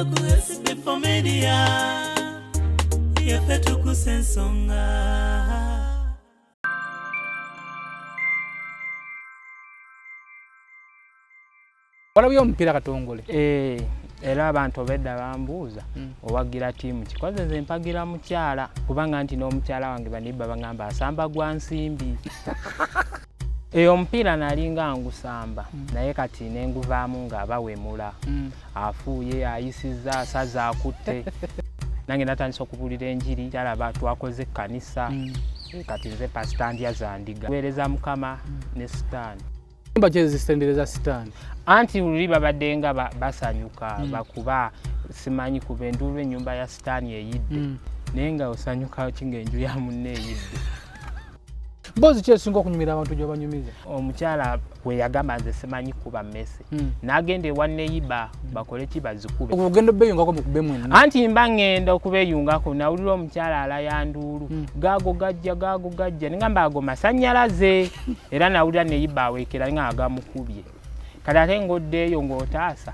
Ku SB4 Media, yaffe tukusa ensonga. Walabye omupiira, Katongole? Eh, era abantu obedda bambuuza, owagira ttiimu kikoze? Nze mpagira mukyala, kubanga nti n'omukyala wange banibba bagamba asamba gwa nsimbi. Eyo omupiira nalinga ngusamba, naye kati nenguvaamu ng'abawemula. Afuuye, ayisizza, asaza, akutte. Nange natandisa okubuulira enjiri, kyalaba twakoze ekkanisa. Kati nze Pasita Ndya Zandiga, weereza Mukama ne Sitaani. Mba kyezisendereza Sitaani? Anti luli babadde nga basanyuka bakuba simanyi kuba enduulu, ennyumba ya Sitaani eyidde. Naye nga osanyuka ki ngaenju ya munne eyidde? Mboozi ki esinga okunyumira abantu gyobanyumiza? Omukyala we yagamba nze simanyi kuba mmese, n'agenda ewa neyiba bakole ki, bazikube. Ogenda obeyungako mukube mwenna? Anti mba ŋŋenda okubeeyungako, nawulira omukyala alaya nduulu, gaago gajja, gaago gajja, nengamba ago masanyalaze. Era nawulira neyiba aweekera nga agamukubye. Kati ate ng'oddeeyo ng'otaasa.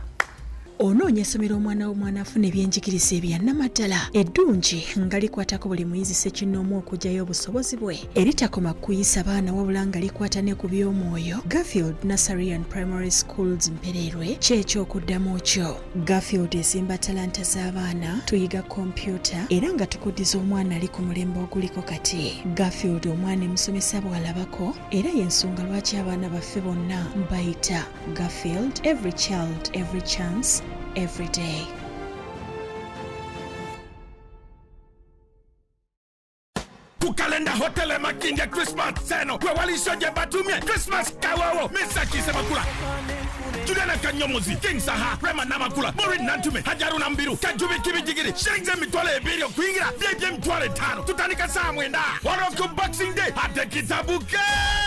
Onoonya essomero omwana w'omwana afuna ebyenjigiriza ebyannamaddala, eddungi, nga likwatako buli muyizi ssekinnoomu okuggyayo obusobozi bwe, eritakoma kuyisa baana wabula nga likwata ne ku by'omwoyo? Garfield Nursery and Primary Schools Mpereerwe kyekyokuddamu kyo. Garfield ezimba talanta z'abaana, tuyiga kompyuta era nga tukuddiza omwana ali ku mulembe oguliko kati. Garfield omwana emusomesa bw'alabako, era y'ensonga lwaki abaana baffe bonna bayita Garfield. Every child, every chance, every day. Ku Kalenda Hotel Makindye, Christmas eno wewalisho gye batumye Christmas kawowo. Misaki Semakula, Juliana Kanyomozi, King Saha, Rema Namakula, Maureen Nantume, Hajaruna Mbiru, Kajubi Kibijigiri. Shillings 20,000 okuyingira, VIP 50,000. Tutandika saa 9. Wano ku Boxing Day ate kitabuke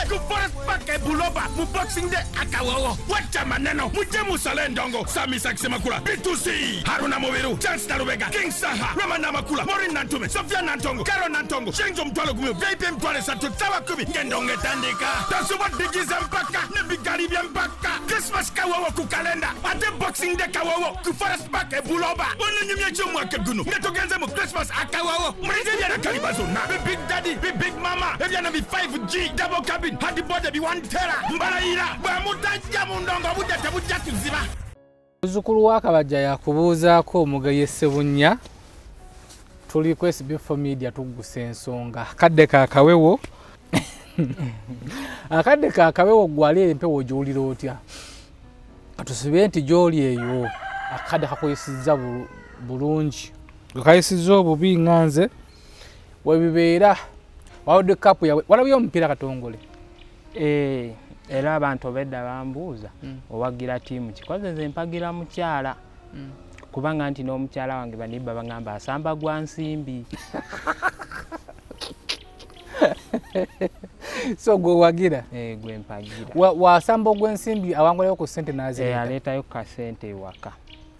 ku Forest Park e Buloba mu Boxing Day akawowo. Wacha maneno, mujje musale endongo. Sami Semakula, B2C, Haruna Mubiru, Chance Nalubega, King Saha, Rema Namakula, Maureen Nantume, Sofia Nantongo, Karo Nantongo. Shillings 10,000, VIP 30,000. Sawa 10 ng'endongo etandika. Tosobola digiza mpaka nebigali byempaka. Christmas kawowo ku Kalenda, ate Boxing Day kawowo ku Forest Park e Buloba. Ononyumya ekyomwaka guno nga tugenze mu Christmas akawowo. Mulize ebyana kaliba zonna, bi big daddy, bi big mama, ebyana bi 5G, double cabin, hardboard, bi 1 tera. Mbalayira, bwe mutajja mu ndongo, obudde tebujja kuziba. Muzzukulu wa Kabajja yakubuuzaako omugaye Ssebunnya. Tuli ku SB4 Media, tuggusa ensonga. Kadde kakawewo, akadde kakawewo. Gwali empewo gyowulira otya? Katusibe nti gyoli eyo akadde kakuyisizza bulungi, gakayisizza obubi nga nze webibeera. World Cup yawe, walabye omupiira, Katongole? Eh, era abantu obedda bambuuza, owagira ttiimu kikoze? Nze mpagira mukyala, kubanga nti n'omukyala wange banibba bagamba asamba gwa nsimbi. So gwe wagira? Eh, gwe mpagira. Wasamba ogw'ensimbi, awangulayo ku ssente Eh, n'azireeta? Aleetayo kasente ewaka.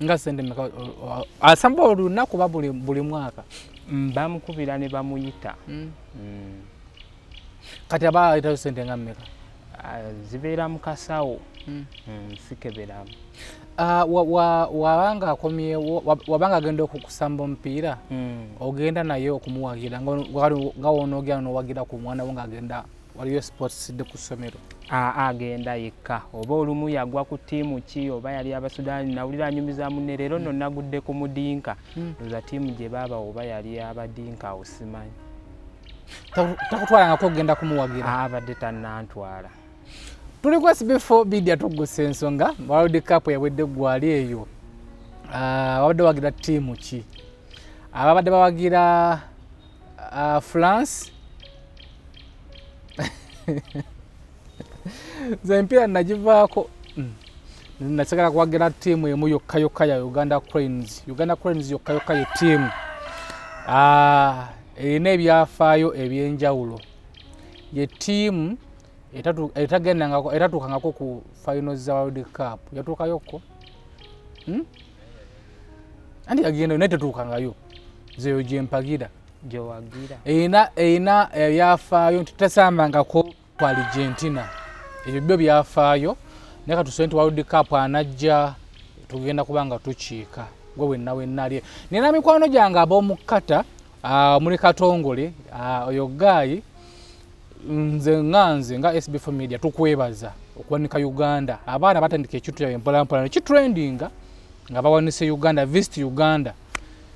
Nga sente meka asamba olunaku ba buli mwaka? Bamukubira ne bamuyita. Kati aba aleetayo sente nga mmeka? Ah, zibeera mu kasawo. Sikeberamu. Ah, wabanga akomyewo, wabanga agenda okukusamba omupiira, ogenda naye okumuwagira nga wonoogera nowagira ku mwana wo ng'agenda waliyo sports day ku ssomero? Agenda yekka, oba olumu yagwa ku ttiimu ki, oba yali Abasudaani. Nawulira anyumiza munne, leero nno nagudde ku Mudinka. Oza ttiimu gye baaba oba yali Abadinka, awo simanyi. Takutwalangako okugenda kumuwagira? Abadde tannantwala. Tuli ku SB4 Media, tuggusa ensonga. World Cup yawedde, gwali eyo. Ah, wabadde wagira ttiimu ki? Ababadde bawagira France. Nze empiira nagivaako. Nasigala kuwagira ttiimu emu yokka yokka, ya Uganda Cranes. Uganda Cranes yokka yokka ye ttiimu erina ebyafaayo ebyenjawulo, ye ttiimu etatuukangako ku finals za World Cup. Yatuukayokko? Anti yagenda naye tetuukangayo. Zeyo gyempagira. Gyowagira. Erina ebyafaayo nti tesambangako ku Argentina. Ebyo byo byafaayo, naye katusobe nti World Cup anajja tugenda kuba nga tukiika. Gwe wenna wenna ali nina mikwano gyange ab'omu Qatar, muli Katongole, oyo gaayi nze nga nze nga SB4 Media tukwebaza okuwanika Uganda. Abaana batandika ekintu kyabwe mpola mpola nekitrendinga nga bawanise Uganda, Visit Uganda.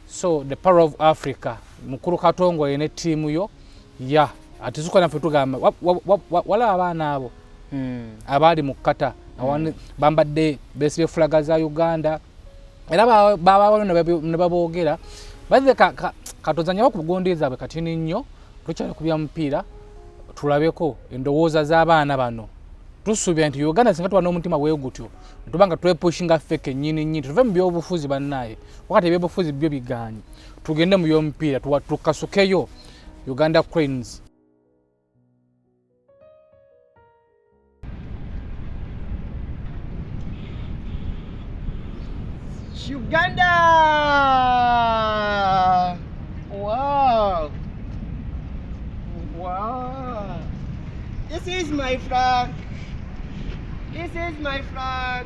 So the power of Africa, mukulu Katongole ne ttiimu yo ya atuzuka naffe tugamba wala abaana abo abaali mu Qatar bambadde beesibye fulaga za Uganda era babawo ne baboogera baze katozanyawo ku bugondi zaabwe katini nnyo. Tukyali ku bya mupiira, tulabeko endowooza z'abaana bano. Tusuubira nti Uganda singa tuba n'omutima bwe gutyo tuba nga twepushinga ffe kennyini nnyini, tuve mu byobufuzi bannaaye, wakati ebyobufuzi byo bigaanyi, tugende mu by'omupiira tukasukeyo Uganda Cranes. Uganda! Wow! Wow! This is my flag. This is my flag.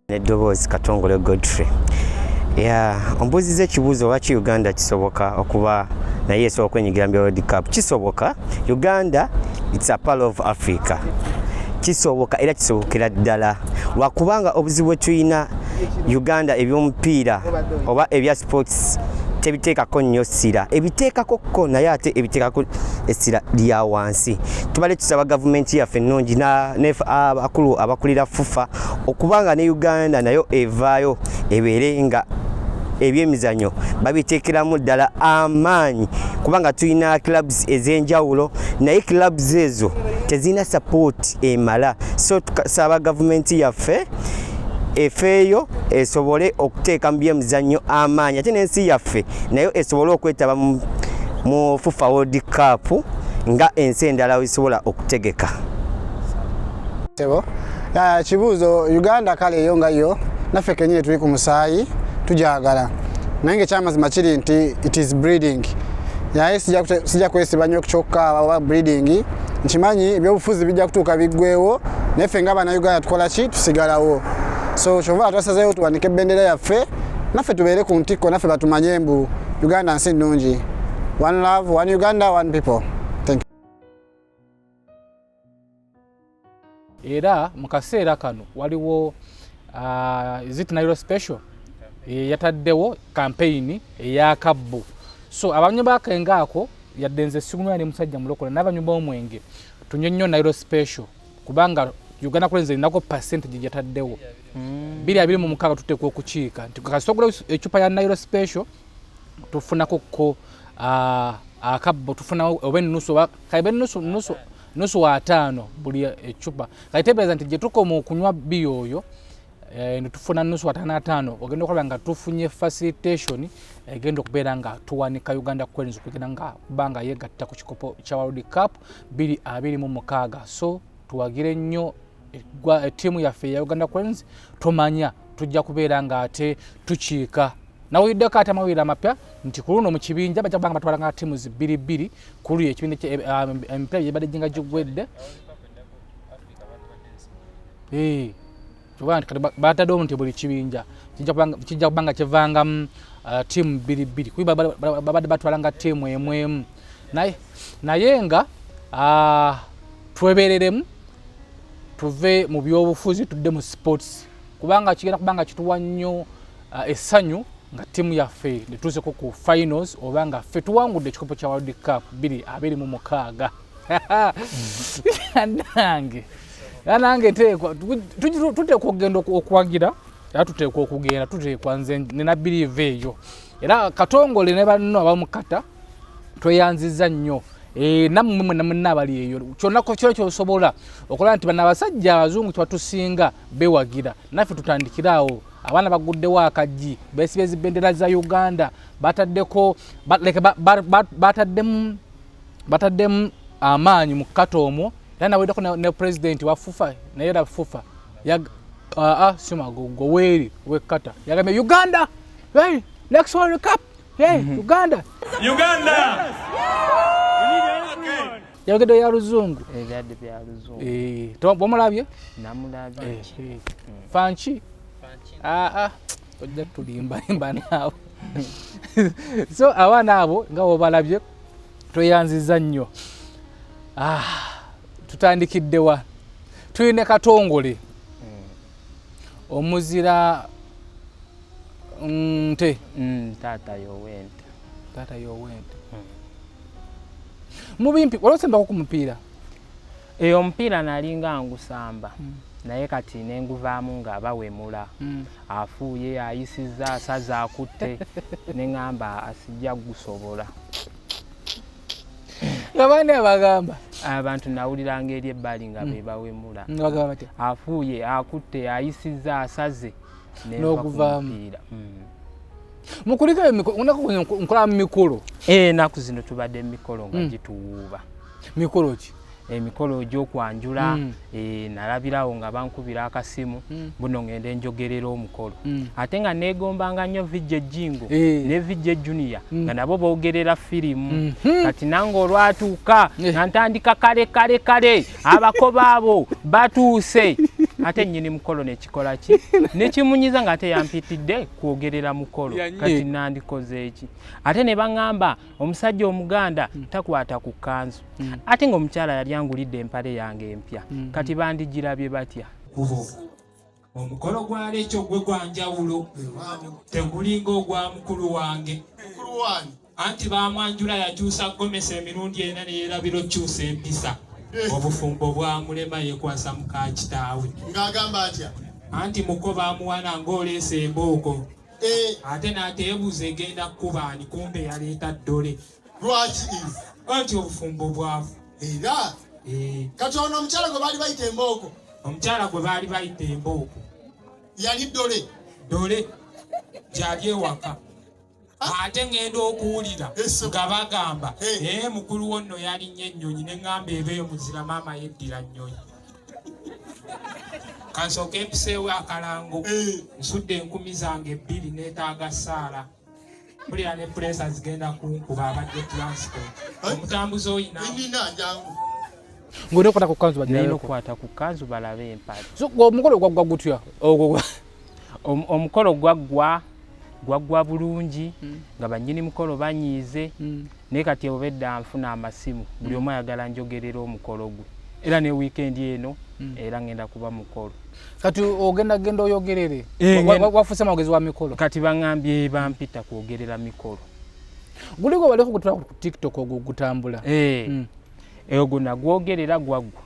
N'eddoboozi Katongole Godfrey. Yeah, ombuuzizza ekibuuzo lwaki Uganda kisoboka okuba naye esobola okwenyigira mu World Cup. Kisoboka. Uganda it's a part of Africa. Kisoboka era kisobokera ddala, lwakubanga obuzibu bwe tulina Uganda ebyomupiira oba ebya sports tebiteekako nnyo ssira, ebiteekako ko naye ate ebiteekako essira lya wansi. Tubale tusaba gavumenti yaffe ennungi abakulu abakulira FUFA okubanga ne Uganda nayo evaayo ebeere nga ebyemizannyo babiteekeramu ddala amaanyi, kubanga tulina clubs ez'enjawulo naye clubs ezo tezirina support emala. So tusaba gavumenti yaffe efeeyo esobole okuteeka mu byemizannyo amaanyi, ate n'ensi yaffe nayo esobole okwetaba mu FUFA World Cup nga ensi endala esobola okutegeka. Sebo, kibuuzo Uganda kale eyo nga yo naffe kenyini tuli ku musaayi tujagala, naye nga ekyamazima kiri nti it is breeding, naye sijja kwesiba nnyo kyokka oba breeding. Nkimanyi ebyobufuzi bijja kutuuka biggwewo, naye ffe nga Bannayuganda tukola ki? Tusigalawo. So kyova twasazeewo tuwanike ebendera yaffe, naffe tubeere ku ntikko, naffe batumanye mbu Uganda nsi nnungi. One love, one Uganda, one people. Thank you. Era mu kaseera kano waliwo is it Nile Special yataddewo campaign ey'akabbu. So abanywi b'akenge ako, yadde nze sigunywa ne musajja mulokole, n'abanywi b'omwenge tunywe nnyo Nile Special, kubanga Uganda Cranes erinako percentage gye yataddewo 226. Tuteekwa okukiika nti kasita ogula ecupa ya Nile Special tufunako ko akabbo, tufunawo oba ennusu oba kaibe nusu nusu nusu ataano buli ecupa. Kati teebereza nti gye tukoma okunywa bbiya oyo ne tufuna nusu ataano ataano, ogenda okulaba nga tufunye facilitation egenda okubeera nga tuwanika Uganda Cranes okugenda nga kuba nga yegatta ku kikopo kya World Cup 2026. So tuwagire nnyo ettiimu yaffe eya Uganda Cranes. Tomanya, tujja kubeera nga ate tukiika. Nawuliddeko ate amawulire amapya nti ku luno mu kibinja bajja kubanga batwala nga ttiimu bbiri bbiri ku luno ekibinja emipiira gyebadde ginga giggwedde. Kyova nti kati bataddewo nti buli kibinja kijja kuba nga kivangamu ttiimu bbiri bbiri, kuba babadde batwala nga ttiimu emu emu. Naye nga twebereremu, tuve mu byobufuzi tudde mu sports, kubanga kigenda kuba nga kituwa nnyo essanyu nga ttiimu yaffe netuuseko ku finals oba nga ffe tuwangudde ekikopo kya World Cup 2026. Nange era nange tuteekwa okugenda okuwagira, era tuteekwa okugenda, tuteekwa. Nze nina believe eyo. Era Katongole ne banno abamukata tweyanziza nnyo. Nammwe mwenna mwenna abali eyo, kyonna kyona kyosobola okulaba nti bano abasajja abazungu kyebatusinga bewagira, naffe tutandikire awo. Abaana baguddewo akaggi, beesibye zibendera za Uganda, bataddeko like bataddemu amaanyi mu kata omwo. Era naweddeko ne president wa FUFA, naye era FUFA si Magogo, weeri wekata yagambye Uganda, hey, next World Cup, hey, Uganda. Uganda! Yayogedde ya luzungu. Ebyadde bya luzungu. Wamulabye? Namulabye. Fanki? Ojja tulimbalimba naawe. So abaana abo nga bwobalabye, tweyanziza nnyo. Tutandikiddewa? Tulina Katongole omuzira nte. Taata yowente. Taata yowente. Mubimpi wali osembako ku mupiira? Omupiira nalinga ngusamba, naye kati nenguvaamu nga bawemula, afuuye, ayisizza, asaze, akutte, neŋŋamba asijja gusobola. Nga baani abagamba? Abantu nawuliranga eri ebbali nga be bawemula. Nga bagamba batya? Afuuye, akutte, ayisizza, asaze. Nenva ku N'oguvaamu. mupiira. Mukulika nkola mu mikolo. Ennaku zino tubadde mu mikolo nga gituwuuba. Mikolo ki? Emikolo egy'okwanjula. Nalabirawo nga bankubira akasimu, buno ngende njogerera omukolo, ate nga neegombanga nnyo VJ Jingo ne VJ Junior, nga nabo boogerera firimu. Kati nange olwatuuka nga ntandika kale kale kale, abako baabo batuuse, ate nnyini mukolo nekikola ki, nekimunyiza nga ate yampitidde kwogerera mukolo. Kati nandikoze eki? Ate ne baŋŋamba omusajja omuganda takwata ku kkanzu, ate ng'omukyala yali angulidde empale yange empya. Kati bandigirabye batya? Kubo omukolo gwa lekyo gwe gwa njawulo, tegulinga ogwa mukulu wange. Anti bamwanjula yakyusa gomesa emirundi ena, neyerabira okukyusa empisa. Obufumbo bwamulema, yekwasa muka kitaawe. Ng'agamba atya? Anti muko bamuwana ng'oleesa embooko, ate n'ateebuuza egenda kukubaani, kumbe yaleeta ddole. Lwaki? Anti obufumbo bwavu. Era kati ono omukyala gwe baali bayita embooko? Omukyala gwe baali bayita embooko yali ddole. Ddole gyali ewaka, ate ŋŋenda okuwulira nga bagamba, ee, mukulu wo nno yalinnya ennyonyi, ne ŋŋamba eba eyo muzira maama yeddira nnyonyi. Kansooke mpiseewo akalango. Nsudde 2000 neetaaga ssaala. Mpulira ne pressure zigenda kunkuba. Abadde transport omutambuzi oyina? Nina, jangu. Ng'olina okukwata ku kanzu Nalina bagirabeko. okukwata ku kanzu balabe empale. So omukolo gwaggwa gutya ogwo? Omukolo gwaggwa bulungi, nga bannyini mukolo banyiize, naye kati obedda nfuna amasimu, buli omu ayagala njogerera omukolo gwe, era ne wiikendi eno era ngenda kuba mukolo. Kati ogenda genda oyogerere? Wafuuse mwogezi wa mikolo? Kati baŋŋambye, bampita kwogerera mikolo. Guliko baliko gutula ku TikTok, ogwo gutambula? Ogwo nagwogerera, gwaggwa.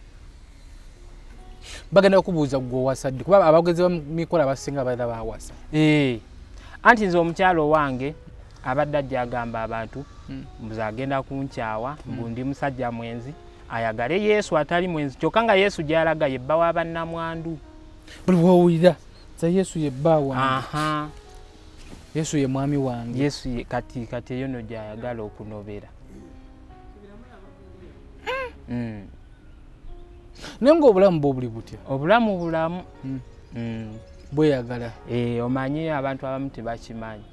Bagenda kubuuza gwe owasadde, kuba abagezi bamikolo abasinga babeera bawasa. Anti nze omukyalo owange abadde ajja agamba abantu mbuze agenda kunkyawa, mbu ndi musajja mwenzi, ayagale Yesu atali mwenzi, kyokka nga Yesu gy'alaga ye bba wa bannamwandu. Buli bwowulira za Yesu ye bba wange, Yesu ye mwami wange. Yesu ye, kati eyo no gy'ayagala okunobera. Naye ngaobulamu bwo buli butya? Obulamu bulamu. Bweyagala. Omanyi abantu abamu tebakimanyi,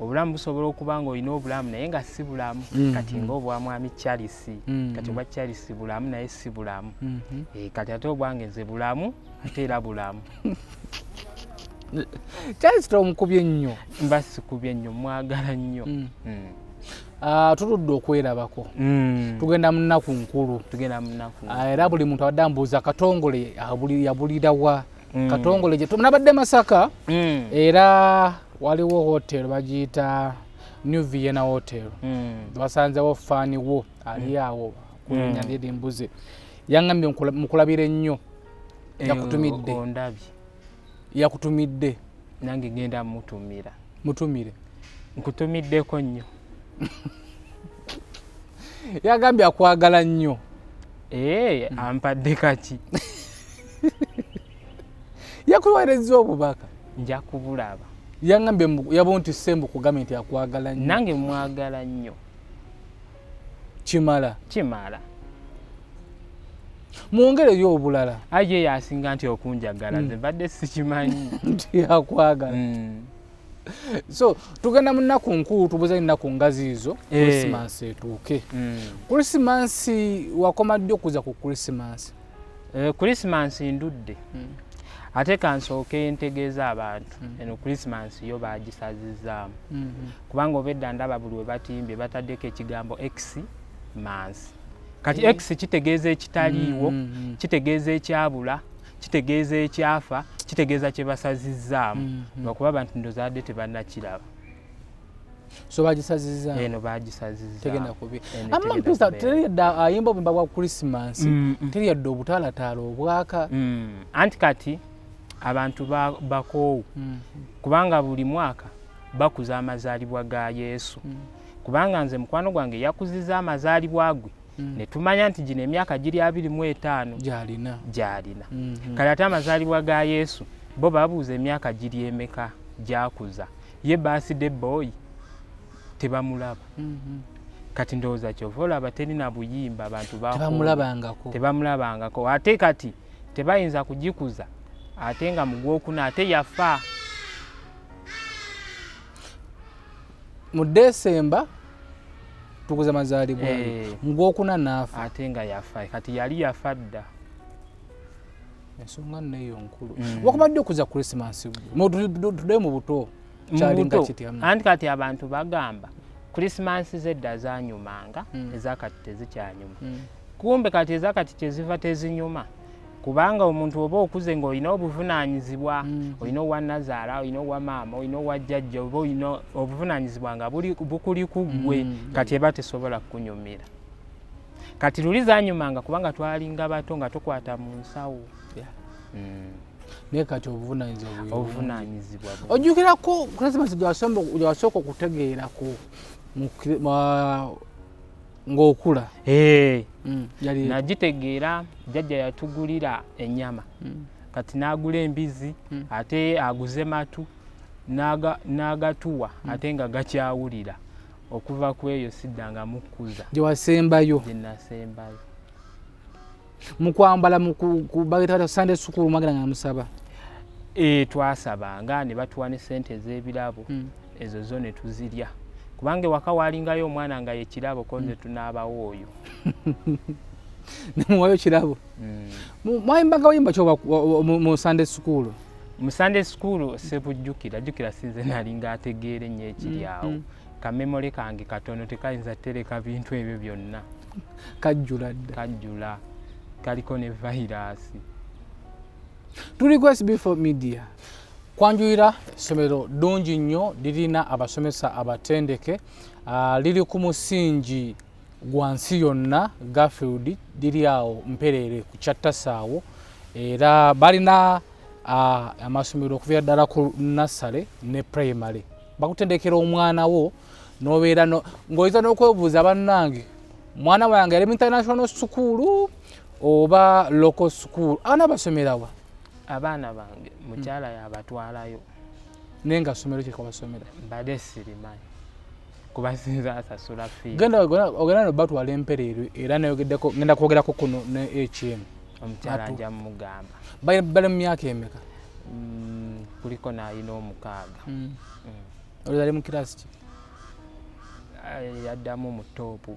obulamu busobola okuba nga olina obulamu naye nga si bulamu. Kati ngaobwa mwami Charles, kati obwa Charles bulamu naye si bulamu. Kati ate obwange nze bulamu ate era bulamu. Charles tomukubye nnyo? Mba sikubye nnyo, mwagala nnyo. Tuludde okwerabako. Tugenda mu nnaku nkulu. Tugenda mu nnaku. Era buli muntu abadde ambuuza Katongole yabulirawa. Katongole gye nabadde Masaka, era waliwo hotel bagiyita New Vienna Hotel. Basanzewo fan wo ali awo kulinya lyeri mbuze, yaŋŋambye mukulabire nnyo. Yakutumidde. Ondabye. Yakutumidde. Nange genda mutumira. Mutumire. Nkutumiddeko nnyo. Yagambye akwagala nnyo. Ampadde kaki? Yakuweerezza obubaka. Nja kubulaba. Yaŋŋambye yabuntisse mbu kugambye nti akwagala nnyo. Nange mwagala nnyo. Kimala? Kimala. Mwongereyo obulala. Aye yasinga nti okunjagala, nze mbadde sikimanyi. Nti yakwagala. So tugenda mu nnaku nkulu, tubuza ennaku nga ziizo. Krisimansi etuuke. Krisimansi wakoma ddi okuza ku Krisimansi? Krisimansi ndudde. Ate kansooke ntegeeza abantu, eno Krisimansi yo bagisazizaamu, kubanga obedda ndaba buli we batimbye bataddeko ekigambo X mansi. Kati X kitegeeza ekitaliiwo, kitegeeza ekyabula, kitegeeza ekyafa, kitegeeza kye basazizzaamu, lwakuba abantu ndozadde tebannakiraba. So bagisazizaamu. Eno bagisazizaamu. Tegenda kubi. Eno Amma tegenda mpisa kubeera. teri yadde ayimba obuyimba bwa Krisimansi, teri yadde obutaalataala obwaka. Anti kati abantu bakoowu, kubanga buli mwaka bakuza amazaalibwa ga Yesu. Kubanga nze mukwano gwange yakuziza amazaalibwa gwe, ne tumanya nti gino emyaka giri 25 gyalina. Gyalina. Kale ate amazaalibwa ga Yesu bo babuuza emyaka giri emeka gyakuza ye, birthday boy tebamulaba. Kati ndowooza kyova olaba terina buyimba, abantu bakoowu. Tebamulabangako. Tebamulabangako. Ate kati tebayinza kugikuza ate nga mu gwokuna ate yafa. Mu Desemba tukuza mazaalibwa ge. Mu gwokuna naafa. Ate nga yafa, kati yali yafa dda. Ensonga nno eyo nkulu. Wakumadde okuza Krisimansi tuddeyo mu buto, kyalinga Mu buto, kitya? Anti kati abantu bagamba Krisimansi zedda zanyumanga, ezakati tezikyanyuma. Kumbe kati ezakati kyeziva tezinyuma, kubanga omuntu oba okuze ng'olina obuvunaanyizibwa, olina owa nazaala, olina owa maama, olina owa jjajja, oba olina obuvunaanyizibwa nga buli bukuli ku ggwe. Kati eba tesobola kukunyumira. Kati luli zanyumanga kubanga twalinga bato nga tukwata mu nsawo. Naye kati obuvunaanyizibwa bwe bungi. Obuvunaanyizibwa bungi. Ojjukirako Krisimansi gyewasooka okutegeerako ng'okula? Yali Nagitegeera jjajja yatugulira ennyama. Kati n'agula embizi, ate aguze matu n'agatuwa, ate nga gakyawulira. Okuva ku eyo siddangamu kukuza. Gye wasembayo? Gye nasembayo. Mu kwambala bagita Sunday school, mwagenda nga musaba? Twasabanga ne batuwa ne ssente ez'ebirabo. Ezo zo ne tuzirya, kubanga ewaka waalingayo omwana nga ye kirabo, ko nze tunaabawo oyo. Nemuwayo kirabo. Mwayimbaga wayimba ki oba mu Sunday school? Mu Sunday school sebujjukira, jjukira sinze nalinga ategeera ennyo ekiri awo. Kamemole kange katono, tekayinza tereka bintu ebyo byonna. Kajjula dda. Kajjula, kaliko ne vayiraasi. Tuli ku SB4 Media kwanjulira essomero ddungi nnyo, lirina abasomesa abatendeke. Liri ku musingi gwa nsi yonna, Garfield, liri awo Mpereere ku Kyattasaawo, era balina amasomero okuviira ddala ku nursery ne primary. Bakutendekera omwana wo n'obeera ng'oyinza n'okwebuuza, bannange, mwana wange yali mu international school oba local school? Abaana basomerawa? Abaana bange mukyala yabatwalayo. Naye nga ssomero ki kwabasomera? Mbadde sirimanyi kuba sinza asasula fee. Genda ogenda no batwala Empereerwe, era nayogeddeko, ngenda kwogerako kuno ne HM. Omukyala Atu. nja mugamba. Bali mu myaka emeka? Kuliko n'alina 6. Olowooza ali mu kirasi ki? Yaddamu mu top.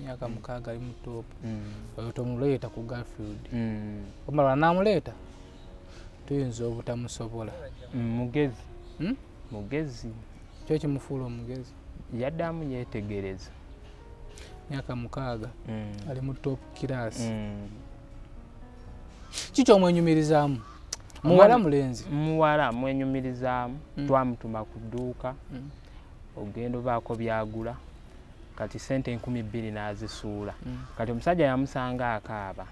Myaka 6 ali mu top. Oyo tomuleeta ku Garfield. Omala namuleeta tuyinza obutamusobola. Mugezi. Mugezi. Kyo kimufuula omugezi? Yaddamu yeetegereza. Myaka 6 ali mu top class. Kiki omwenyumirizaamu? Muwala, mulenzi? Muwala mwenyumirizaamu. Twamutuma ku dduuka ogenda obaako byagula, kati sente 2000 n'azisuula. Kati omusajja yamusanga akaaba.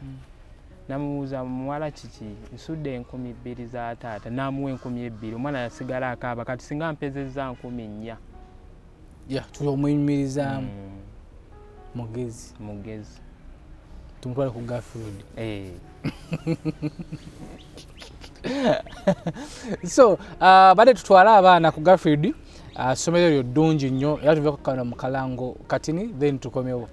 Namubuuza, muwala kiki? Nsudde 2000 za taata. N'amuwa 2000, omwana yasigala akaaba. Kati singa mpezezza 4000. Ya omwenyumirizaamu mugezi. Mugezi. Tumutwale ku Garfield. So badde tutwale abaana ku Garfield, ssomero eryo ddungi nnyo, era tuve kano mu kalango katini, then tukomewo.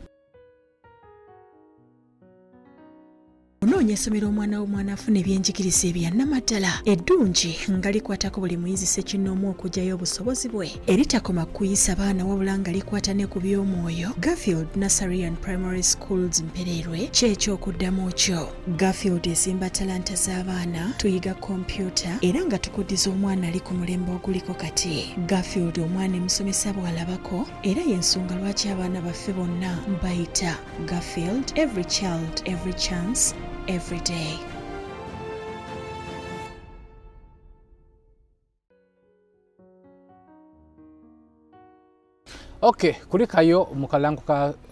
Onoonya essomero omwana wo mw'anaafuna ebyenjigiriza ebya nnamaddala, eddungi nga likwatako buli muyizi ssekinnoomu okuggyayo obusobozi bwe, eritakoma ku kuyisa baana wabula nga likwata ne ku by'omwoyo, Garfield Nursery and Primary Schools Mpereerwe ky'ekyokuddamu kyo. Garfield ezimba talanta z'abaana, tuyiga kompyuta era nga tukuddiza omwana ali ku mulembe oguliko kati. Garfield omwana emusomesa bw'alabako era y'ensonga lwaki abaana baffe bonna bayita Garfield, every child, every chance, every day. Ok, kulikayo mu kalango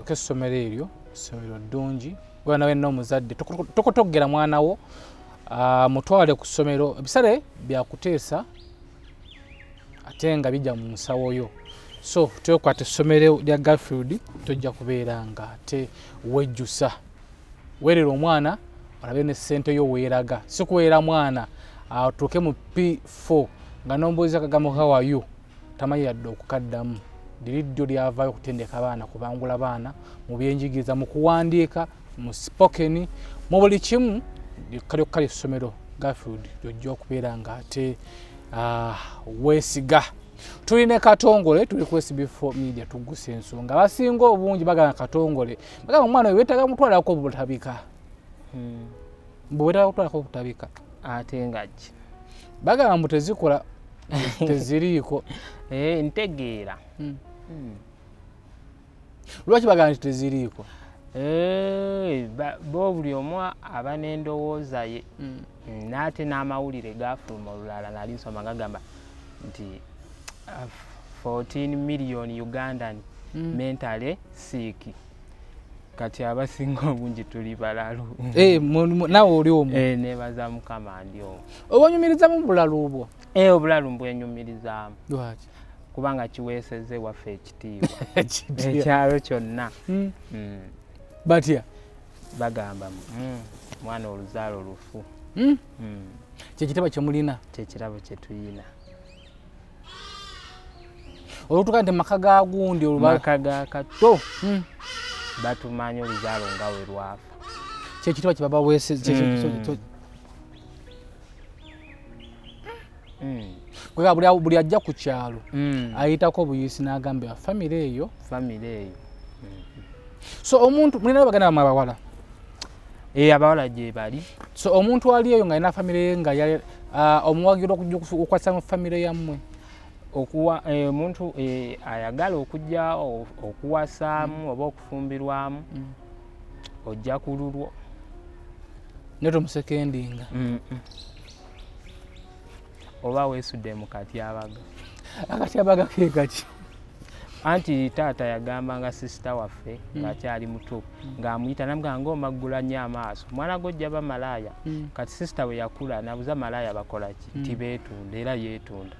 k'essomero eryo, essomero ddungi. Gwe nawe n'omuzadde tokotoggera mwana wo, mutwale ku ssomero. Ebisale byakuteesa ate nga bijja mu nsawo yo, so twekwata essomero lya Garfield, tojja kubeera nga ate wejjusa. Weerera omwana olabe ne ssente yo weeraga, si kuweera mwana atuuke mu P4 nga nombuuza akagambo kawayo tamanyi yadde okukaddamu. Liri ddyo lyavaayo okutendeka abaana, kubangula baana mu byenjigiriza, mu kuwandiika, mu spoken, mu buli kimu. Lyokka essomero Garfield lyojja okubeera nga ate weesiga. Tulina Katongole, tuli ku SB4 Media, tugusa ensonga. Abasinga obungi bagamba Katongole, bagamba omwana oyo weetaaga mutwalako obutabika. Mbu weetaaga kutwalako obutabika. Ate nga ki? Bagamba mbu tezikola, teziriiko. Ntegeera. Lwaki bagamba nti teziriiko? Bo buli omu aba n'endowooza ye. N'ate n'amawulire gafuluma olulala nali nsoma gagamba nti 14 million Ugandan mentally sick. Kati abasinga obungi tuli balalu. Naawe oli omwo? Nebaza Mukama ndi omwo. Obwenyumirizamu bulalu obwo? Obulalu mbwenyumirizaamu. Lwaki? Kubanga kiweesezza ewaffe ekitiibwa. Ekyalo kyonna. Batya? Bagamba mwana oluzaalo lufu. Kyekitabo kye mulina? Kyekirabo kye tuyina. Olutuka nti maka ga gundi maka ga Kato. Batumanya oluzaalo nga we lwafa. Kyekitabo kye baba weesezza. Kwega buli ajja ku kyalo ayitako obuyisi n'agamba famire eyo. Famire eyo. So omuntu mulina baganda bamwe abawala? Abawala gye bali. So omuntu ali eyo ng'alina famire ye nga omuwagira okujja okukwasa mu famire yammwe? Okuwa omuntu ayagala okujja okuwasaamu oba okufumbirwamu, ojja ku lulwo. Naye tomusekendinga. Oba weesudde mu katyabaga. Akatyabaga ke kaki? Anti taata yagambanga sisita waffe ng'akyali muto, ng'amuyita namugamba ng'omaggula nnyo amaaso, mwana gw'ojja ba malaaya. Kati sisita bwe yakula nabuza malaaya bakola ki? Tibeetunda, era yeetunda.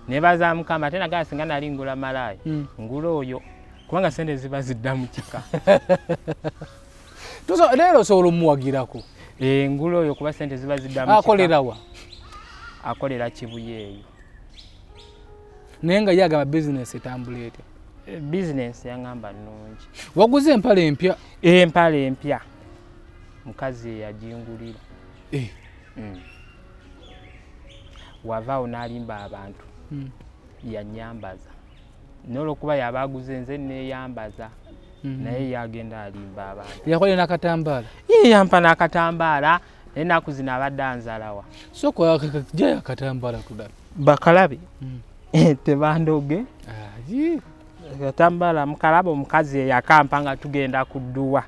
Nebaza Mukama ate nagamba singa nali ngula malaaya, ngula oyo, kubanga ssente ziba zidda mu kika. Leero osobola omuwagirako? Ngula oyo kuba ssente ziba zidda mu kika. Akolera wa? Akolera Kibuye eyo. Naye nga ye agamba bizinesi etambula etya? Bizinesi yangamba nnungi. Waguze empale empya? Empale empya mukazi eyagingulira. Wavaawo n'alimba abantu. Yanyambaza. N'olwokuba yaba aguze nze neeyambaza. Naye yagenda alimba abantu. Yakolera n'akatambaala? Ye yampa n'akatambaala, naye ennaku zino abadde anzalawa. Sooka jayo akatambaala tulabe. Bakalabe? Tebandoge. Katambaala mukalaba omukazi eyakampa nga tugenda ku dduwa.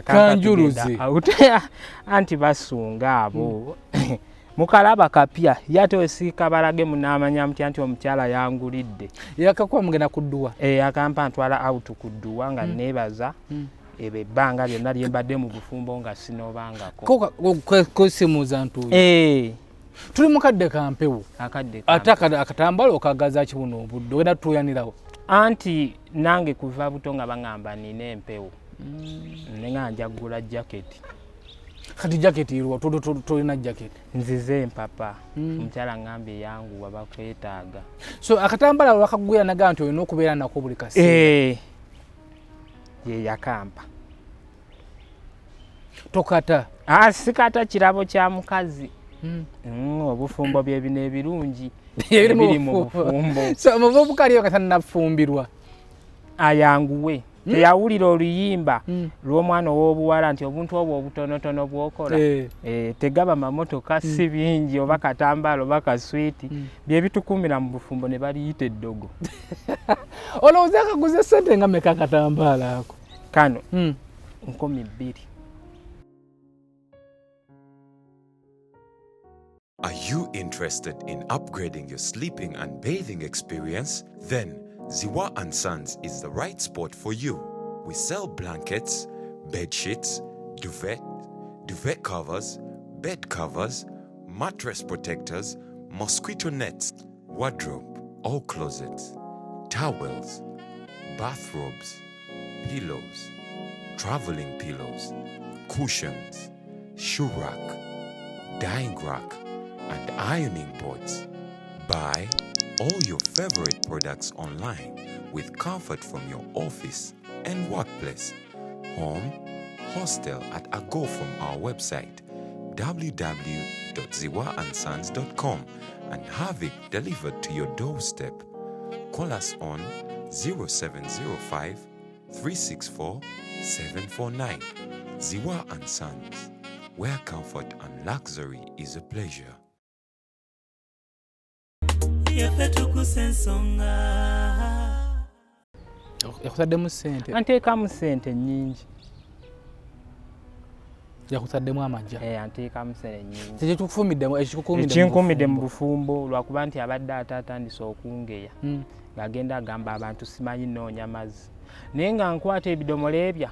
Kanjuluze. Anti basunga abo. Mukalaba kapya, ye ate wesiika balage munaamanya mutya nti omukyala yangulidde. Yakakuba mugenda ku dduwa? Akampa ntwala out ku dduwa nga neebaza ebyo ebbanga lyonna lye mbadde mu bufumbo nga sinoobangako. Kwesimuuza ntuuyo. Tuli mu kadde ka mpewo. Akadde ka Ate akatambaala okagaza ki buno obudde? Ogenda tutuuyanirawo? Anti nange kuva buto nga baŋŋamba nina empewo. Ne nga nja kugula jaketi. Kati jaketi eruwa? Tolina jaketi? Nzize empapa. Omukyala ŋŋambye yanguwa bakwetaaga. So akatambaala lwakagwira naga nti olina okubeera nako buli kaseera. Ye yakampa. Tokata? Ah, sikata kirabo kya mukazi. Obufumbo bye bino ebirungi ebiri mu bufumbo. So omuvubuka aliyo katanafumbirwa ayanguwe. Teyawulira oluyimba lw'omwana ow'obuwala nti obuntu obwo obutonotono bw'okola tegaba mamotoka si bingi oba katambaala oba kaswiti, bye bitukuumira mu bufumbo ne baliyita eddogo. Olowooza akaguza ssente nga meka akatambaala ako? Kano 2000. Are you interested in upgrading your sleeping and bathing experience? Then Ziwa & Sons is the right spot for you. We sell blankets, bed sheets, duvet, duvet covers, bed covers, mattress protectors, mosquito nets, wardrobe or closets, towels, bathrobes, pillows, traveling pillows, cushions, shoe rack, dyeing rack, and ironing boards. Buy all your favorite products online with comfort from your office and workplace, home, hostel at a go from our website www.ziwaandsons.com and have it delivered to your doorstep. Call us on 0705 364 749. Ziwa and Sons, where comfort and luxury is a pleasure. Yakutaddemu ssente? Anteekamu ssente nnyingi. Yakutaddemu amajja? Anteekamu ssente nnyingi. Ekikufumiddemu Ekinkumidde mu bufumbo lwakuba nti abadde ate atandise okungeya, ng'agenda agamba abantu simanyi nnoonya mazzi, naye nga nkwata ebidomola ebya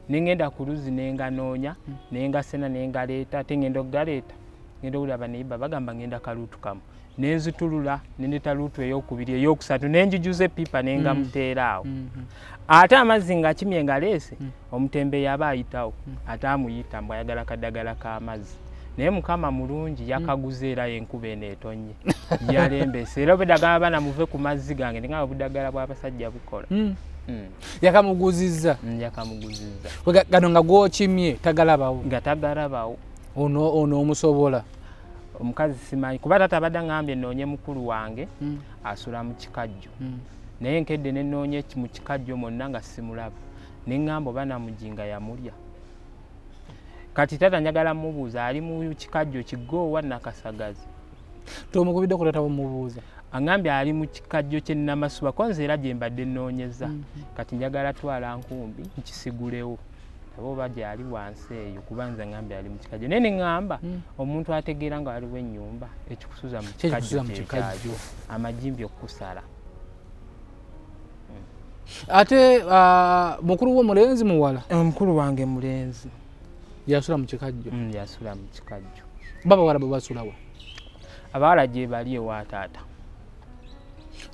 nengenda ku luzzi nenganoonya, nengasena, nengaleeta, ate ngenda okugaleeta ngenda owulira baneyiba bagamba ngenda kaluutu kamu, nenzitulula nendeta luutu eyokubiri eyokusatu nenjijuza epipa nengamuteera awo. Ate amazzi nga kimye ngaleese, omutembeeyi aba ayitawo ate amuyita mbu ayagala kadagala k'amazzi, naye Mukama mulungi yakaguza era enkuba eno etonnye yalembese era obudagala abaana muve ku mazzi gange nenga obudagala bw'abasajja bukola. Yakamuguzizza? Yakamuguzizza. Gano nga gwokimye tagalabawo? Nga tagalabawo. Ono omusobola? Omukazi simanyi kuba taata abadde aŋŋambye nnoonye mukulu wange asula mu kikajjo, naye nkedde ne nnoonye mu kikajjo mwonna nga simulaba, ne ŋŋamba oba Namujinga yamulya. Kati taata njagala mubuuza ali mu kikajjo Kigoowa Nakasagazi. Tomukubiddeko taata bumubuuza? Aŋŋambye ali mu kikajjo ky'e Namasuba, ko nze era gye mbadde nnoonyeza. Kati njagala twala nkumbi nkisigulewo aba oba gyali wansi eyo, kuba nze ŋŋambye ali mu kikajjo, naye ne ŋŋamba omuntu ategeera nga waliwo ennyumba ekikusuza mu kikajjo kyekyayo amagimbi okukusala. Ate mukulu wo mulenzi muwala? Omukulu wange mulenzi. Yasula mu kikajjo? Yasula mu kikajjo. Baba wala bwe basulawa? Abawala gye bali ewa taata.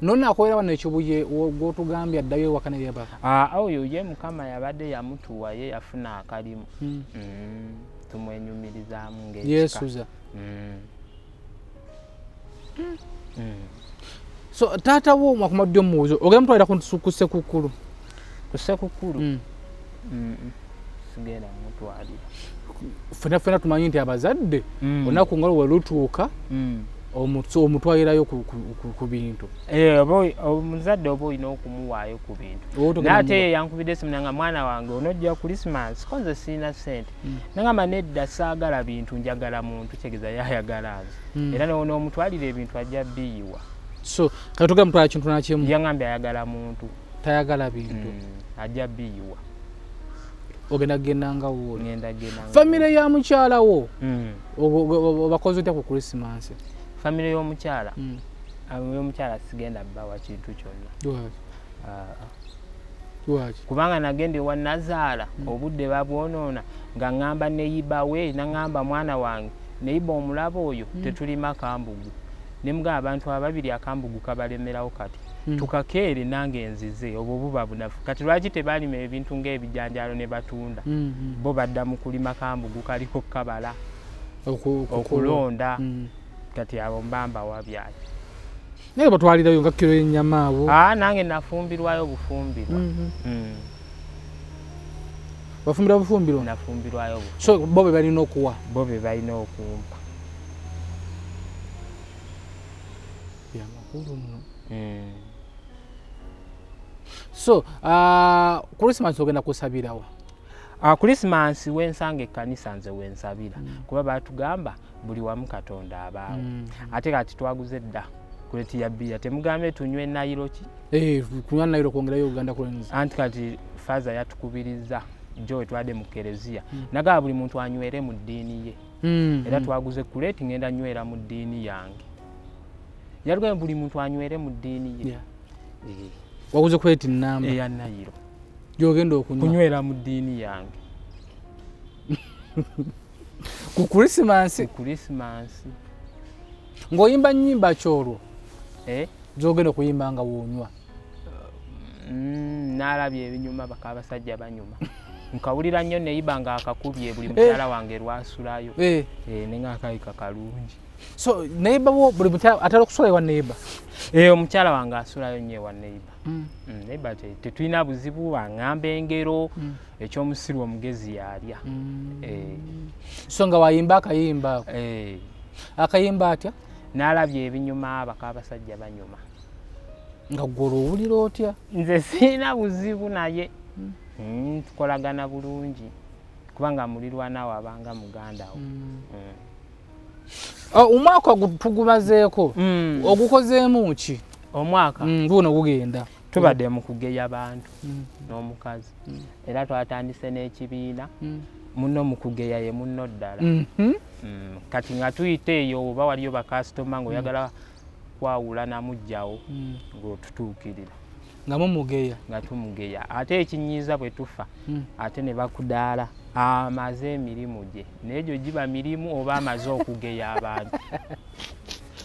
Nonna akolera wano Ekibuye gw'otugambye addayo ewaka neyebaka? Oyo ye Mukama yabadde yamutuwa, ye yafuna akalimu. Tumwenyumirizaamu ng'ekika. Yeesuza. So taata wo mwakumadde omubuuzo ogenda mutwalira ku Ssekukkulu? Ku Ssekukkulu? Sigenda mutwalira. Ffenna ffenna tumanyi nti abazadde olunaku nga lwe lutuuka omutwalirayo ku bintu. Omuzadde oba olina okumuwaayo ku bintu, naye ate ye yankubidde esimu nanga mwana wange onojja Christmas ko nze sirina ssente, nagamba nedda saagala bintu njagala muntu, kitegeeza yayagala nze, era n'omutwalira ebintu ajja biyiwa. So kati togenda mutwala kintu nakimu? Yangambye ayagala muntu. Tayagala bintu. Ajja biyiwa. Ogenda kugenda nga wooli? Famire ya mukyala wo obakoze otya ku Christmas? Famire y'omukyala? Y'omukyala sigenda bbawa kintu kyonna. Lwaki? Kubanga nagenda ewa nazaala obudde babwonoona nga ŋŋamba neyiba we, naŋŋamba mwana wange neyiba omulaba oyo tetulima kambugu, ne mugamba abantu ababiri akambugu kabalemerawo, kati tukakeere nange nzize obwo buba bunafu. Kati lwaki tebalima ebintu ng'ebijanjaalo ne batunda? Bo badda mu kulima kambugu kaliko kabala okulonda. Kati abo mbamba wabyaki? Naye batwalirayo nga kiro y'ennyama abo? Nange nafumbirwayo bufumbirwa. Wafumbirwa bufumbiro? Nafumbirwayo. So bo be balina okuwa? Bo be balina okumpa. Byamakulu muno. So Christmas ogenda kusabirawa? Christmas wensanga ekkanisa nze wensabira, kuba batugamba buli wamu Katonda abaawo. Ate kati twaguze dda kuleti ya bbiya, temugambe tunywe nayiro ki? Kunywa nayiro kwongerayo Uganda Cranes. Anti kati Faaza yatukubiriza jo wetwadde mu kereziya, nagaba buli muntu anywere mu ddiini ye. Era twaguze kuleti, ngenda nywera mu ddiini yange. Yatugambye buli muntu anywere mu ddiini ye. Waguze kuleti nnamba? Eya nayiro. Gy'ogenda okunywa? Kunywera mu ddiini yange. Ku Christmas? Ku Christmas. Ng'oyimba nnyimba ki olwo? Gy'ogenda okuyimba nga w'onywa? Naalabye ebinyuma baka abasajja banyuma. Nkawulira nnyo neyiba nga akakubye buli mukyala wange lwasulayo. Ne ng'akayika kalungi. So neighbor wo buli mukyala atera okusula ewa neighbor? Omukyala wange asulayo nnyo ewa neighbor. Neighbor tetulina buzibu, aŋŋamba engero, ekyomusiru omugezi yalya. So nga wayimba akayimba ako? Akayimba atya? Naalabye ebinyuma baka abasajja banyuma. Nga ggwe olwo owulira otya? Nze sirina buzibu naye. Tukolagana bulungi kubanga mulirwana wo abanga muganda wo. Omwaka tugumazeeko, ogukozeemu ki? Omwaka? Guno gugenda. Tubadde mu kugeya bantu n'omukazi. Era twatandise n'ekibiina, munno mu kugeya ye munno ddala. Kati nga tuyita eyo oba waliyo bakasitoma ng'oyagala kwawula namuggyawo, ng'otutuukirira. Nga mumugeya? Nga tumugeya. Ate ekinyiiza bwe tufa, ate ne bakudaala amaze emirimu gye. Naye gyo giba mirimu oba amaze okugeya abantu.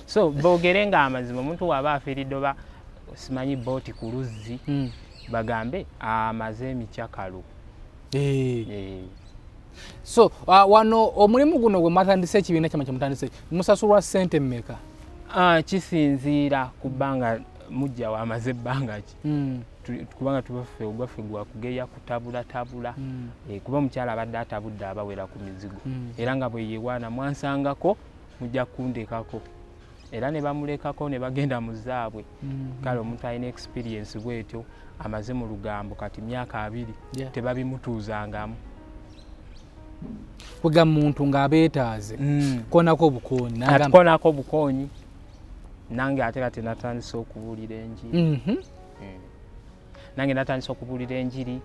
So boogere nga amazima, omuntu bw'aba afiiridde oba simanyi booti ku luzzi, bagambe amaze emikyakalo. So wano omulimu guno gwe mwatandise, ekibiina kyammwe kye mutandise, musasulwa ssente mmeka? Kisinziira ku bbanga mujja wamaze ebbanga ki. Kubanga tubaffe ogwaffe gwa kugeya kutabulatabula. Kuba omukyala abadde atabudde abawera ku mizigo. Era nga bwe yeewaana mwansangako mujja kundekako. Era ne bamulekako ne bagenda mu zaabwe. Kale omuntu alina experience bw'etyo amaze mu lugambo kati myaka 2 tebabimutuuzangamu. Kwega muntu ng'abeetaaze. Konako obukoonyi. Atukonako obukoonyi. Nange ate kati natandise okubuulira enjiri. Nange natandise okubuulira enjiri.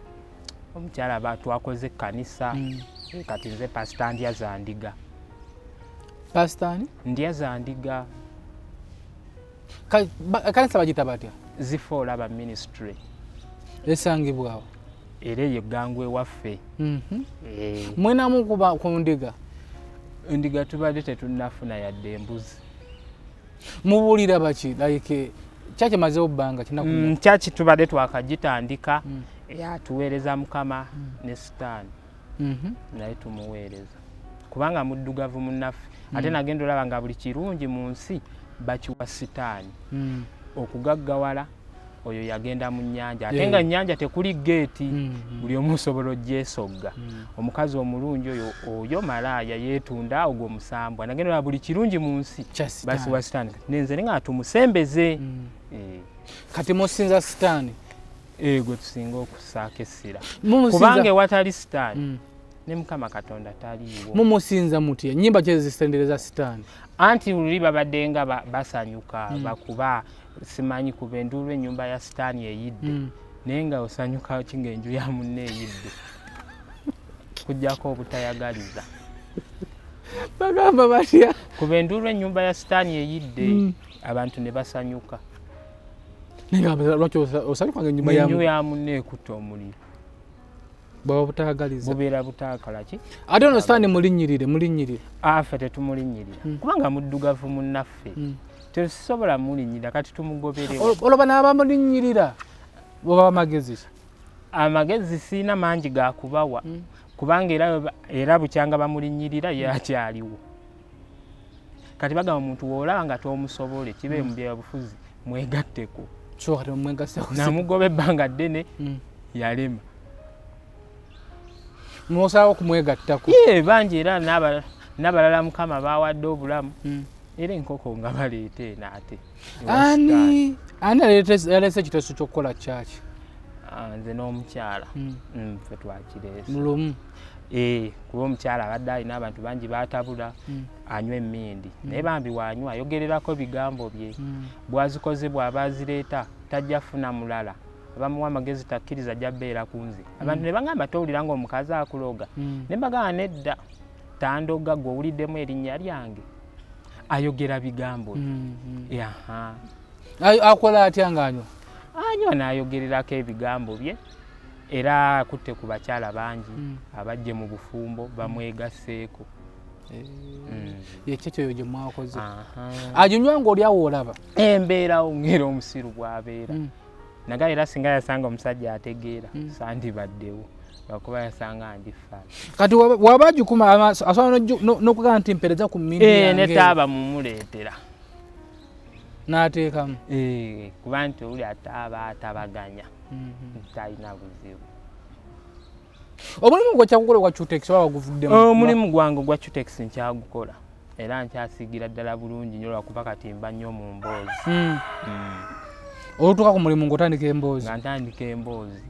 Omukyala twakoze ekkanisa. Kati nze Pasita Ndya Zandiga. Pasita ani? Ndya Zandiga. Ekkanisa bagiyita batya? Zifo olaba ministry. Esangibwawo? Era eyo eggangwe ewaffe. Mwenamu ku ndiga? Endiga tubadde tetunnafuna yadde embuzi. Mubuulira baki? Like kyaki mazeewo bbanga kinaku? Kyaki tubadde twakagitandika, atuweereza Mukama ne Sitaani. Naye tumuweereza. Kubanga muddugavu munnaffe. Ate nagenda olaba nga buli kirungi mu nsi bakiwa Sitaani. Okugaggawala oyo yagenda mu nnyanja. Ate nga nnyanja tekuli geeti, buli omu osobola ogyesogga. Omukazi omulungi oyo malaaya yeetunda ogwo musambwa. Nagenda olaba buli kirungi mu nsi basiwa Sitaani. Nenze nga tumusembeze. Kati musinza Sitaani? Gwe tusinga okussaako essira. Kubanga ewatali Sitaani, ne Mukama Katonda taliiwo. Mumusinza mutya? Ennyimba ki ezisendereza Sitaani? Anti luli babadde nga basanyuka, bakuba simanyi kuba enduulu ennyumba ya Sitaani eyidde. Naye nga osanyuka ki ng'enju ya munne eyidde? Kujjako obutayagaliza. Bagamba batya? Kuba enduulu ennyumba ya Sitaani eyidde, abantu ne basanyuka. Naye lwaki osanyuka ng'ennyumba ya Enju ya munne ekutte omuliro? Bwaba butaagaliza. Bubeera butaakala ki? Ate ono Sitaani mulinnyirire, mulinnyirire. Ffe tetumulinnyirira. Kubanga muddugavu munnaffe. Tetusobola mulinnyirira, kati tumugoberewo. Olwo bano abamulinnyirira baba magezi ki? Amagezi sirina mangi ga kubawa. Kubanga era bukyanga bamulinnyirira ye akyaliwo. Kati bagamba omuntu w'olaba nga tomusobole, kibe mu byabufuzi, mwegatteko. So kati omwegasseko. Namugoba ebbanga ddene, yalema. Musalawo okumwegattako? Ye, bangi era n'abalala Mukama bawadde obulamu. Era enkoko nga baleeta eno ate. Ani yaleese ekiteeso ky'okukola kyaki? Nze n'omukyala. Ffe twakireese. Mulumu. Kuba omukyala abadde alina abantu bangi baatabula, anywa emmindi. Naye bambi wanywa ayogererako bigambo bye. Bw'azikoze bw'aba azireeta tajja funa mulala. Abamuwa amagezi takkiriza ajja bbeera ku nze. Abantu ne bagamba towulira ng'omukazi akuloga. Ne mbagamba nedda, tandoga gwe owuliddemu erinnya lyange. Ayogera bigambo bye. Akola atya ng'anywa? Anywa n'ayogererako ebigambo bye. Era akutte ku bakyala bangi abajje mu bufumbo bamwegasseeko. Ye kyekyo gye mwakoze. Aginywa ng'oli awo olaba? Embeerawo ng'era omusiru bw'abeera. Naga era singa yasanga omusajja ategeera sandibaddewo lwakuba yasanga ndi fala. Kati waba agikuma asobola n'okugamba nti mpereza ku mmindi yange. Ne taaba mumuleetera. N'ateekamu. Kuba nti oli ataaba atabaganya. Talina buzibu. Omulimu gwe kyakukola ogwa Cutex oba waguvuddemu? Omulimu gwange ogwa Cutex nkyagukola. Era nkyasiigira ddala bulungi nnyo lwakuba kati mba nnyo mu mboozi. Olutuuka ku mulimu ng'otandika emboozi? Nga ntandika emboozi.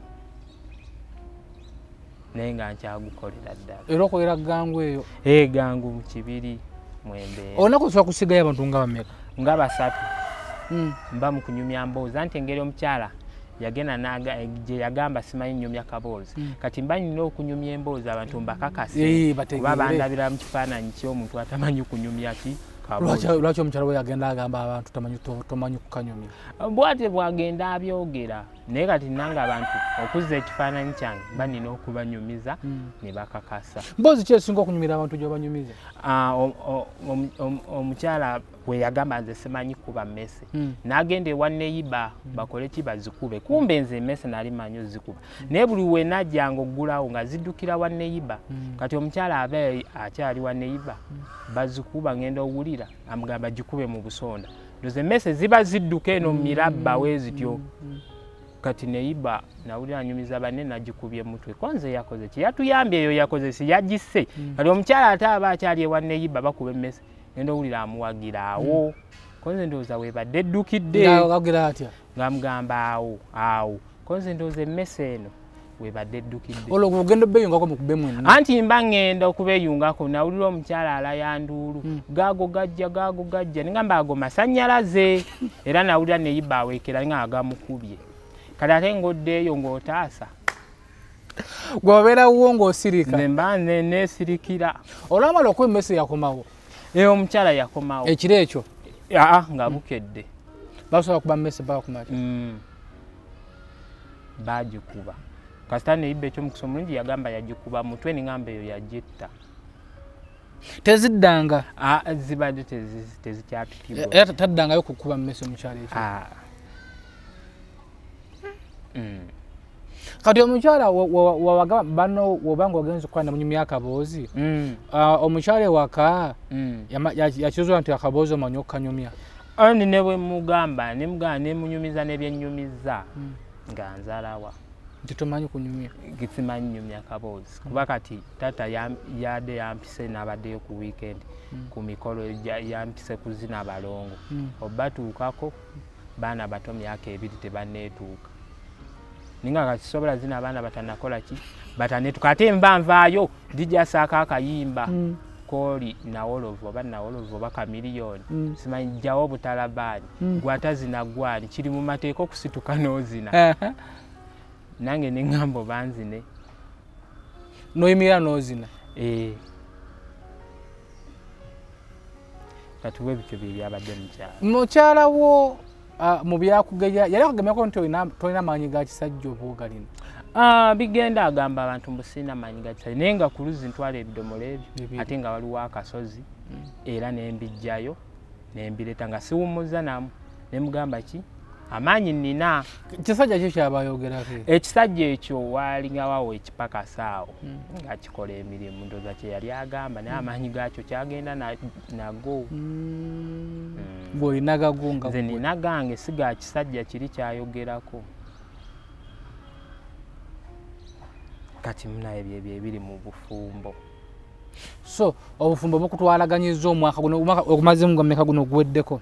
Naye nga nkyagukolera ddala. Era okolera gangu eyo? Gangu mu kibiri mwembeera. Olunaku osobola kusigayo abantu nga bameka? Nga basatu. Mba mu kunyumya mboozi anti engeri omukyala yagenda gye yagamba simanyi nnyumya kaboozi. Kati mba nnina okunyumya emboozi abantu mbakakase. Kuba bandabira mu kifaananyi ky'omuntu atamanyi kunyumya ki kaboozi. Lwaki omukyala we yagenda agamba abantu tomanyi kukanyumya? Bw'atyo bw'agenda abyogera. Naye kati nange abantu okuzza ekifaananyi kyange mba nnina okubanyumiza ne bakakasa. Mboozi ki esinga okunyumira abantu gy'obanyumiza? Omukyala we yagamba nze simanyi kuba mmese. N'agenda ewa neyiba bakole ki bazikube. Kumbe nze emmese nali mmanyi ozikuba. Naye buli we najjanga oggulawo nga ziddukira wa neyiba. Kati omukyala aba akyali wa neyiba bazikuba ngenda owulira amugamba gikube mu busonda. Ndoze emmese ziba zidduka eno mu mirabba we zityo. Kati neyiba nawulira anyumiza banne nagikubye mutwe. Ko nze yakoze ki? Yatuyambye eyo yakoze si yagisse. Kati omukyala ate aba akyali ewa neyiba bakuba emmese. Ngenda owulira amuwagira awo. Ko nze ndowooza weebadde eddukidde. Ng'awagira atya? Ng'amugamba awo awo. Ko nze ndowooza emmese eno weebadde eddukidde. Olwo ogenda obeeyungako mukube mwenna? Anti mba ŋŋenda okubeeyungako nawulira omukyala alaya nduulu. Gaago gajja gaago gajja. Ne ngamba ago masannyalaze. Era nawulira neyiba aweekera nga agamukubye. Kati ate ng'oddeeyo ng'otaasa. Gwe obeerawo ng'osirika. Nze mba neesirikira. Olwamala okuba emmese yakomawo? Omukyala yakomawo. Ekiro ekyo? Nga bukedde. Basobola kuba mmese paka ku makya? Baagikuba. Kasita neyiba eky'omukisa omulungi yagamba yagikuba mutwe ne ngamba eyo yagitta. Teziddanga? Zibadde tezikyapikibwa. Era taddangayo kukuba mmese omukyala ekyo? Kati omukyala wawagamba bano wobanga ogenze okukola namunyumya akaboozi, omukyala ewaka yakizuula nti akaboozi omanyi okukanyumya? Ani ne bwe mugamba ne mugamba ne munyumiza n'ebyennyumiza nga nzalawa. Nti tomanyi kunyumya? Simanyi nyumya kaboozi. Kuba kati taata yadde yampise n'abaddeyo ku weekend ku mikolo yampise kuzina balongo. Obatuukako baana bato myaka 2 tebanneetuuka. Ninga kati sobola zina abaana batanakola ki? Bataneetuuka. Ate mba nvaayo ndijasaako akayimba. Kooli nawolovu oba nawolovu oba kamiliyoni. Simanyi jjawo obutalabaani. Gw'atazina gwani kiri mu mateeka okusituka n'ozina. Nange ne ŋŋamba oba nzine. N'oyimirira n'ozina? Kati bwe bityo bye byabadde mukyala. Mukyala wo mu byakugeya yali akugemyako nti tolina maanyi ga kisajja oba ogalina? Bigenda agamba abantu mbu sirina maanyi ga kisajja naye nga ku luzzi ntwala ebidomola ebyo ate nga waliwo akasozi era ne mbiggyayo ne mbireeta nga siwummuza namu ne mugamba ki amaanyi nnina. Kisajja ki kyabayogerako? Ekisajja ekyo waalingawo ekipakasa awo nga kikola emirimu ndowooza kye yali agamba naye amaanyi gaakyo kyagenda nago. Gwe olina gago nga nze nina gange si ga kisajja kiri kyayogerako. Kati munaye byebyo ebiri mu bufumbo. So obufumbo bukutwalaganyizza omwaka guno, omwaka ogumazemu gwa meka guno oguweddeko?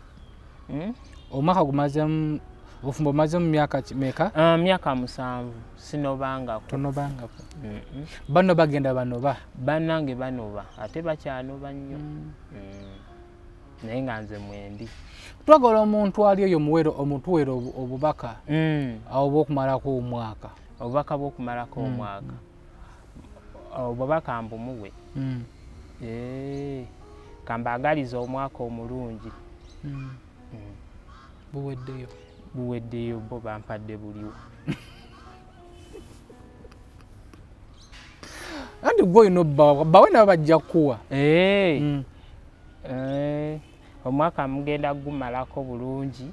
Omwaka gumazemu, obufumbo bumazemu myaka meka? Myaka 7 sinobangako. Tonobangako. Bano bagenda banoba? Bannange banoba, ate bakyanoba nnyo. Naye nga nze mwendi. Twagala omuntu ali eyo muwero, omutuwere obubaka awo bw'okumalako omwaka. Obubaka bw'okumalako omwaka. Obubaka mbumuwe. Kambaagalize omwaka omulungi. Buweddeyo. Buweddeyo, bo bampadde buliwo. Anti gwe olina obbawa, bawe nabo bajja kukuwa. Omwaka mugenda gumalako bulungi,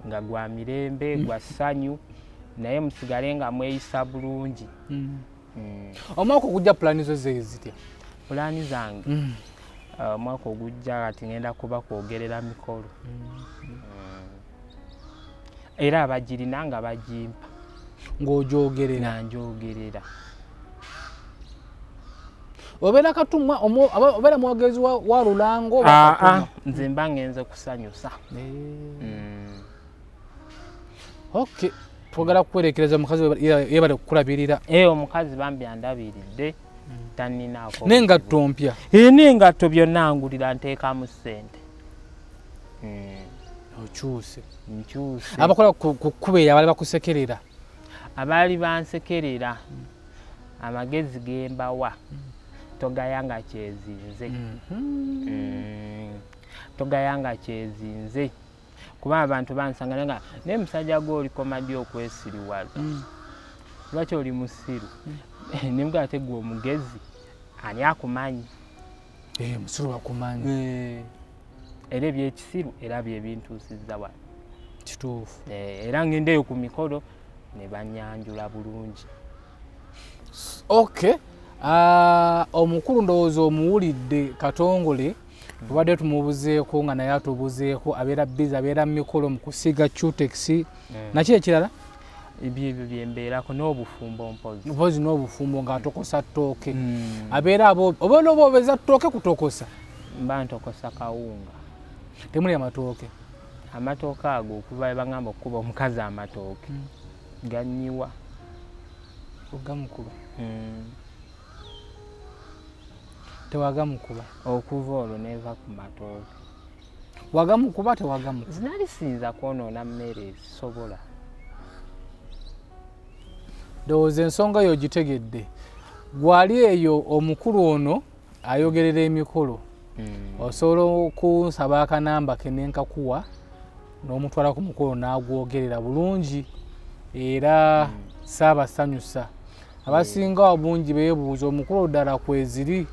nga gwa mirembe, gwa ssanyu, naye musigale nga mweyisa bulungi. Omwaka ogujja pulaani zo ze zitya? Pulaani zange? Omwaka ogujja kati ngenda kuba kwogerera mikolo. Era abagirina nga bagimpa. Ng'ogyogerera? Nga njogerera. Obeera katumwa, obeera mwogezi wa lulango oba katumwa? Nze mba ngenze kusanyusa. Okay, twagala kukwerekereza omukazi yebale kukulabirira. Omukazi bambi andabiridde, tanninaako N'engatto buzibu. mpya? N'engatto byonna ngulira, nteekamu ssente. Okyuse. Nkyuse. Abakola ku kkubo eryo abaali bakusekerera? Abaali bansekerera, amagezi ge mbawa, togaya nga kyezinze. Togaya nga kyezinze. Kuba abantu bansanga naye nga, naye musajja gwe olikoma ddi okwesiriwaza? Lwaki oli musiru? Ne mugamba ate gwe omugezi, ani akumanyi? Musiru bakumanyi. Era ebyekisiru era bye bintuusizza wano. Kituufu. Era ngendeyo ku mikolo ne bannyanjula bulungi. Okay. Omukulu ndowooza omuwulidde Katongole, tubadde tumubuzeeko nga naye atubuzeeko, abeera busy, abeera mu mikolo mu kusiiga cutex. Naki ekirala? Ebyo ebyo bye mbeerako n'obufumbo mpozi. Mpozi n'obufumbo ng'atokosa ttooke. Abeera abo, obeera oba obeeza ttooke kutokosa? Mba ntokosa kawunga. Temuli amatooke? Amatooke ago okuva bwe bagamba okukuba omukazi amatooke, gannyiwa. Ogamukuba? Tewagamukuba? Okuva olwo neva ku matooke. Wagamukuba tewagamukuba? Zinali siyinza kwonoona mmere, sisobola. Ndowooza ensonga yo ogitegedde. Gwali eyo omukulu ono ayogerera emikolo. Osobola okunsaba akanamba ke ne nkakuwa n'omutwala ku mukolo n'agwogerera bulungi era saabasanyusa. Abasinga obungi beebuuza omukulu ddala kweziri.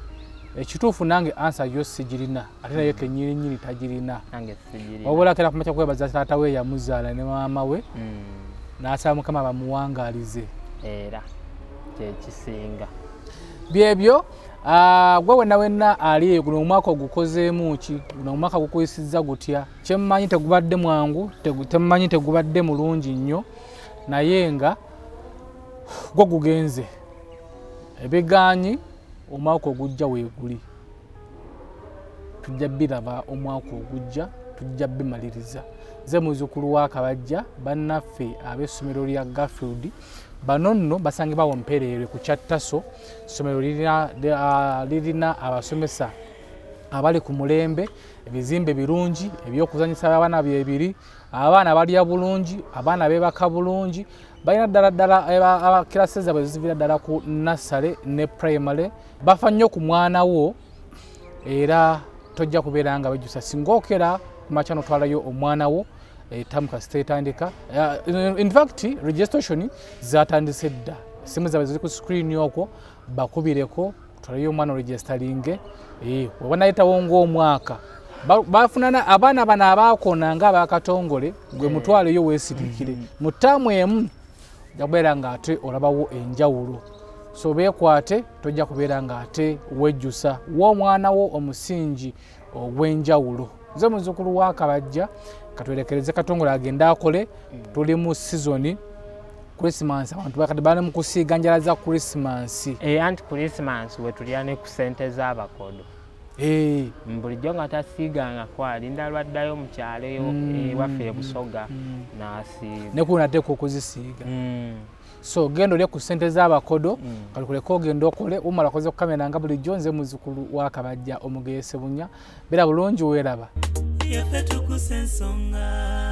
Ekituufu nange ansa yo sigirina, ate naye kennyini nnyini tagirina. Nange sigirina. Wabula kera kumakya kwebaza taata we yamuzaala ne maama we, n'asaba Mukama bamuwangaalize. Era kyekisinga. Byebyo, gwe wenna wenna ali eyo, guno omwaka ogukozeemu ki? Guno omwaka gukuyisizza gutya? Kyemmanyi tegubadde mwangu, temmanyi tegubadde mulungi nnyo, naye nga gwo gugenze. Ebigaanyi omwaka ogujja weeguli. Tujja biraba omwaka ogujja, tujja bimaliriza. Nze muzzukulu wa Kabajja, bannaffe ab'essomero lya Garfield bano nno basangibwa awo Mpereerwe ku kya Taso. Essomero lirina abasomesa abali ku mulembe, ebizimbe birungi, ebyokuzannyisa abaana byebiri, abaana balya bulungi, abaana beebaka bulungi, balina ddala ddala kirasi zaabwe zivira ddala ku nursery ne primary. Bafa nnyo ku mwana wo era tojja kubeera nga wejjusa. Singa okera ku makya n'otwalayo omwana wo, etamu kasita etandika. In fact, registration zatandise dda. Essimu zaabwe ziri ku screen okwo, bakubireko otwaleyo omwana oregisteringe. Oba nayitawo ng'omwaka. Bafunana abaana bano abaakona nga abakatongole, gwe mutwaleyo weesirikire. Mu ttaamu emu ojja kubeera ng'ate olabawo enjawulo. So beekwate, tojja kubeera ng'ate wejjusa. Wa omwana wo omusingi ogw'enjawulo. Nze muzzukulu wa Kabajja, katwerekereze Katongole agende akole. Tuli mu sizoni. Christmas abantu bakati bali mu kusiiga njala za Christmas. Eh, anti Christmas wetulya ne ku ssente z'abakodo. Eh. Bulijjo nga tasiigangako, alinda lwaddayo mu kyalo ewaffe e Busoga n'asiiga. Ne kuno ateekwa okuzisiiga. So genda olye ku ssente z'abakodo, kalikuleka ogenda okole, umala akoze ku kamera nga bulijjo. Nze muzzukulu wa Kabajja Omugeye Ssebunya. Beera bulungi, weeraba. Yaffe tukusa ensonga.